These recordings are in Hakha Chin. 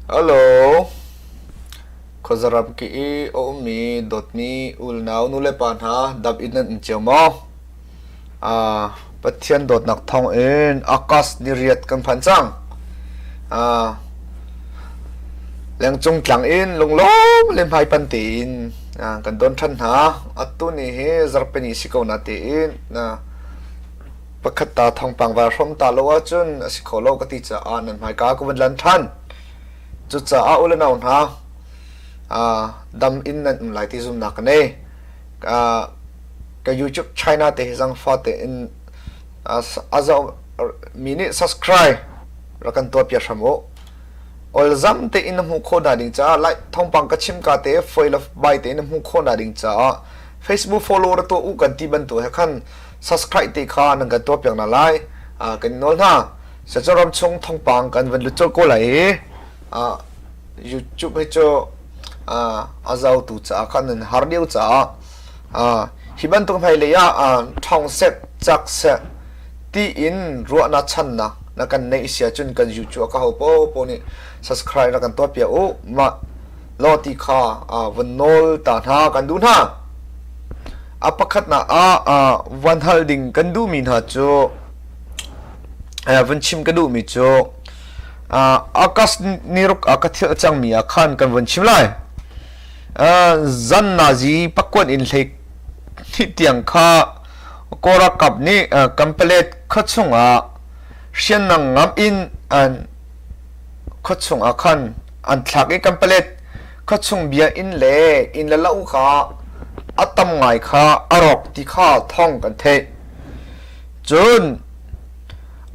Hello. Khuazaram ki i a ummi dawtmi unau nulepa hna dam in nan um cio maw? Ah, Pathian dawtnak thawng in August ni riat kan phan cang. Ah, lengcung tlang in lunglawm le hmaipan tein ah, kan don ṭhan hna. Atu ni hi zarhpini si ko na tiin na pakhat ta thawngpang vai hrawm ta lo ahcun a si kho lo ka ti caah nan hmaika ka vun lan ṭhan. Cucaah u le nau hna, dam in nan um lai ti zumnak ka nei. Ka YouTube China te hi zangfa tein a zoh mi nih subscribe rak kan tuah piak hram u. Olzam tein na hmuh khawh hna ding caah like thawngpang ka chim ka te foi le bai tein na hmuh khawh hna ding caah Facebook follow ra tuah u kan ti bantuk he khan subscribe te kha nan kan tuah piak hna lai. Kan nawl hna. Sacu ram chung thawngpang kan van lut colh ko lai i YouTube hi cu a zotu caah khan nan har lio caah hi bantuk hmailei ah ṭhawng seh cak seh tiin ruahnak channak na kan neih si ahcun kan YouTube ah ka ho paohpaoh nih subscribe na kan tuah piak u mah law ti kha vun nawl ta hna kan duh hna. A pakhatnak ah van hal ding kan duhmi hna cu Vun chim ka duhmi cu August ni ruk ah ka thil a cangmi ah khan kan vun chim lai. Zan nazi pakuan in hlei hnih tiang kha Kawl ralkap nih Kanpalet khuachung ah hriamnam ngam in an khuachung ah khan an thlak i Kanpalet khuachung bia inn le inn le lo kha a tam ngai kha a rawk ti kha thawng kan theih. Cun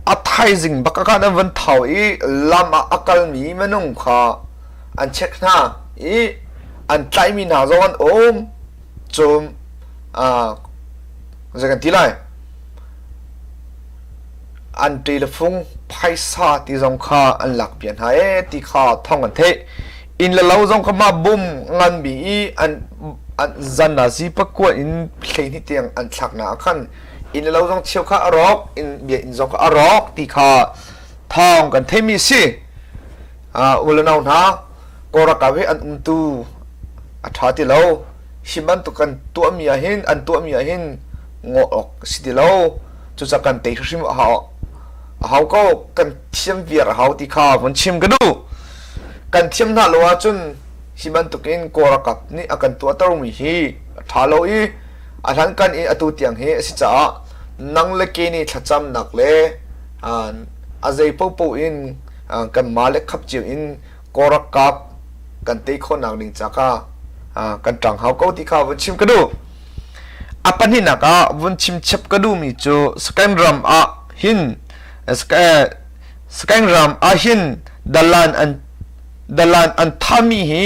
a thaizing bak ah khan an van thau i lam ah a kalmi minung kha an check hna i an tlaihmi hna zong an um. Cun zei kan ti lai? An ṭi le fung phaisa ti zong kha an lak piak hna ee ti kha thawng an theih. Inn le lo zong kha mah bum nganmi i an zan ah zi pakua in 12 tiang an thlak hna ah khan inn le lo zong cheu kha a rawk inn bia inn zong kha a rawk ti kha thawng kan theimi si u le nau hna Kawlralkap hi an umtu a ṭha ti lo hi bantuk kan tuahmi ah hin an tuahmi ah hin ngawh awk si ti lo cucaah kan tei hrimhrim a hau a hau ko kan thiam viar a hau ti kha vun chim ka duh kan thiam hna lo ahcun hi bantukin Kawlralkap nih a kan tuahtermi hi a ṭha lo i A hlankan in atu tiang hi a si caah nang le ke nih thlacamnak le a zei paohpaoh in kanmah le khap cio in kawlralkap kan tei khawhnak ding ca kha kan ṭang hau ko ti kha vun chim ka duh. A pahnihnak ah vun chim chap ka duhmi cu Sakaing ram ah hin Sakaing ram ah hin dalan an dalan an thami hi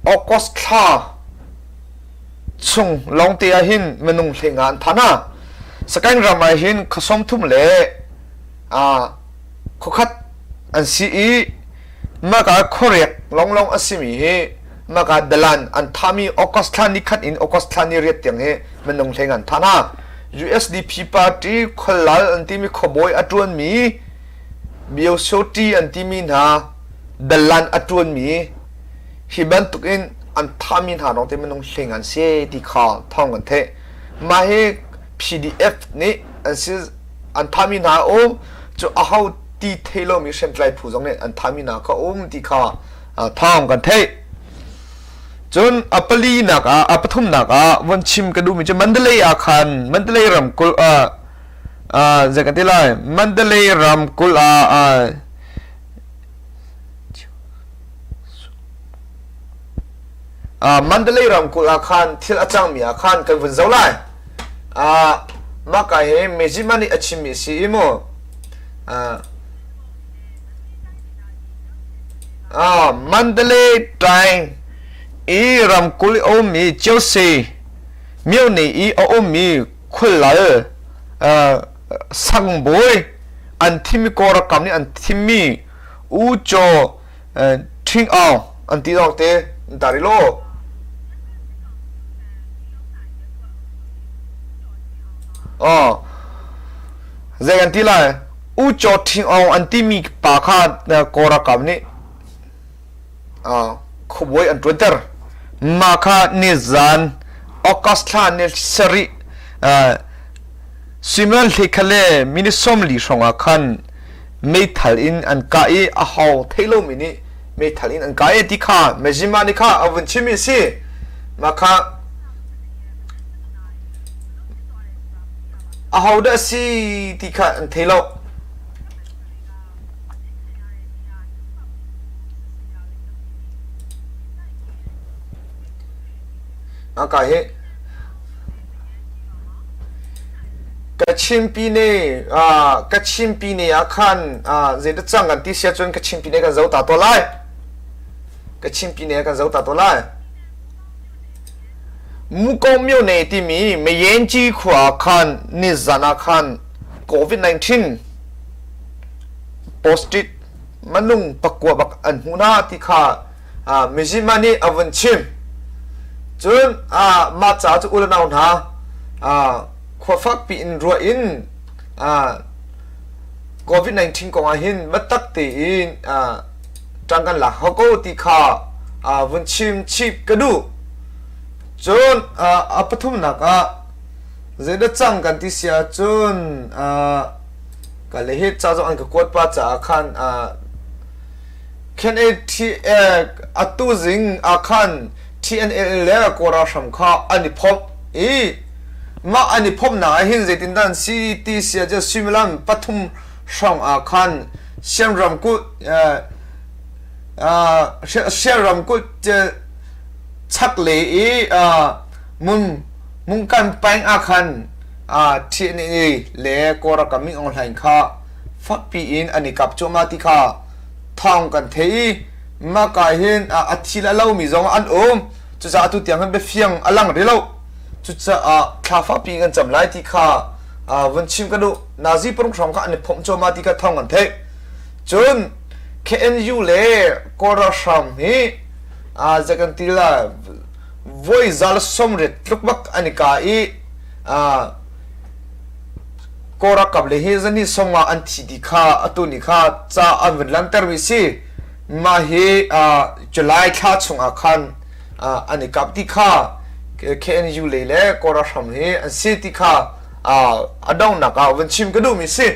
August thla chung lawngte ah hin minung hleinga an phan ah Sakaing ram ah hin khua 30 le khuakhat an si i maka khuarek longlong a simi hi maka dalan an thami August thla ni khat in August thla ni riat tiang hi minung hleinga an phan ah USDP party khualal an timi khuabawi a ṭuanmi Biosoti an timi hna dalan a ṭuanmi Hi bantukin an thahmi hna lawng te minung hling an si ti kha thawng kan theih. Mah hi PDF nih an si an thahmi hna a um cu aho ti thei lomi hriamtlai phu zong nih an thahmi hna kha um ti kha thawng kan theih. Cun a palinak ah a pathumnak ah von chim ka duhmi cu Mandalay ah khan Mandalay ramkulh ah zei kan ti lai Mandalay ramkulh ah Mandalay ramkulh ah khan thil a cangmi ah khan kan vun zoh lai. Mah ka hi Mejima nih a chimmi a si i mu. Mandalay Time i ramkulh i a ummi Ciose myone i a ummi khualal sangbawi an thimmi Kawlram nih an thimmi U Caw Ṭhing Aung an ti dawk te ta rih law. Aw zei kan ti lai U Caw Ṭhing Aung an timi pa kha Kawl ralkap nih. khuabawi an ṭuanter. Mah kha nizan August thla ni sarih suimilam hlei le minute 40 hrawng ah khan meithal in an kah i a ho theih lomi nih meithal in an kah i ti kha Mezima nih kha a vun chimmi a si. Mah kha ahodah a si ti kha an thei lo. Aka hi Kachin Pyine Kachin Pyine ah khan zeidah cang kan ti sia cun Kachin Pyine kan zo ta to lai. Kachin Pyine kan zo ta to lai. Mukong Myone timi Mayenci khua khan nizan ah khan COVID-19 positive manung pakua bak an hmu hna ti kha Mizima nih a vun chim. Cun mah ca cu u le nau hna khua fakpi in ruah in COVID-19 kong ah hin biatak tein ṭang kan lak hau ko ti kha vun chim chih ka duh. Cun a pathumnak ah zeidah cang kan ti si ahcun ka le hi ca zong an ka kuat pa caah khan Atu zing ah khan TNLA le Kawl ralhrang kha an i phomh i mah an i phomhnak ah hin zeitindah an si ti si ahcun suimilam pathum hrawng ah khan Shan ramkulh Shan ramkulh chaklei i Mungkan peng ah khan TNLA le Kawl ralkap Min Aung Hlaing kha fakpi in an i kap cuahmah ti kha thawng kan thei i mah ka hin a thi le a lomi zong an um. Cucaah atu tiang hin biafiang a lang rih lo. Cucaah thla fakpi kan cam lai ti kha vun chim ka duh. Nazi paruk hrawng kha an i phomh cuahmah ti kha thawng kan theih. Cun KNU le Kawl ralhrang hi zei kan ti lai voi za le 80 tluk bak an i ka i Kawl ralkap le hi zani sawmnga an thi ti kha atu ni kha ca an vun lantermi si. Mah hi July thla chungah khan an i kap ti kha KNU lei le Kawl ralhrang hi an si ti kha a donghnak ah vun chim ka duhmi si.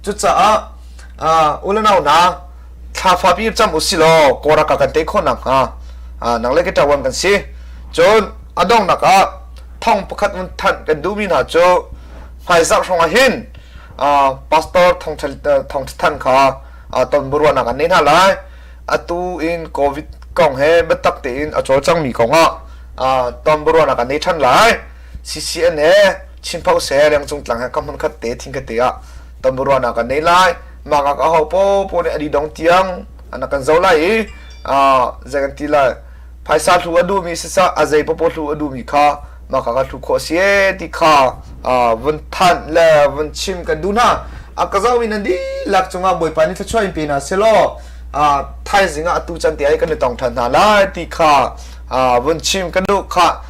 Cucaah u le nau hna thla fapi cam u si law Kawl ralkap kan tei khawh nakhnga nang le ke ṭawan kan si. Cun a donghnak ah thong pakhat vun thanh kan duhmi hna cu hmaizarh hrawng ah hin pastor Thawng Ṭha Than kha ton biaruahnak an nei hna lai. Atu in COVID kong he biatak tein a cawlcangmi kong ah ton biaruahnak an nei ṭhan lai. CCN he Chinpho se Rengcung tlang he ka hmun khat te thing khat te ah ton biaruahnak an nei lai. Mah ka ho popo nih a didong tiang an kan zo lai i zei kan ti lai phaisa hlu a duhmi siseh a zei popo hlu a duhmi kha mah ka hlu khawh si e ti kha vun thanh le vun chim kan duh hna. A ka zohmi nan dihlak cungah Bawipa nih thluachuah in pe hna selaw thaizing ah atu can te ai kan i tong ṭhan hna lai ti kha vun chim kan duh kha.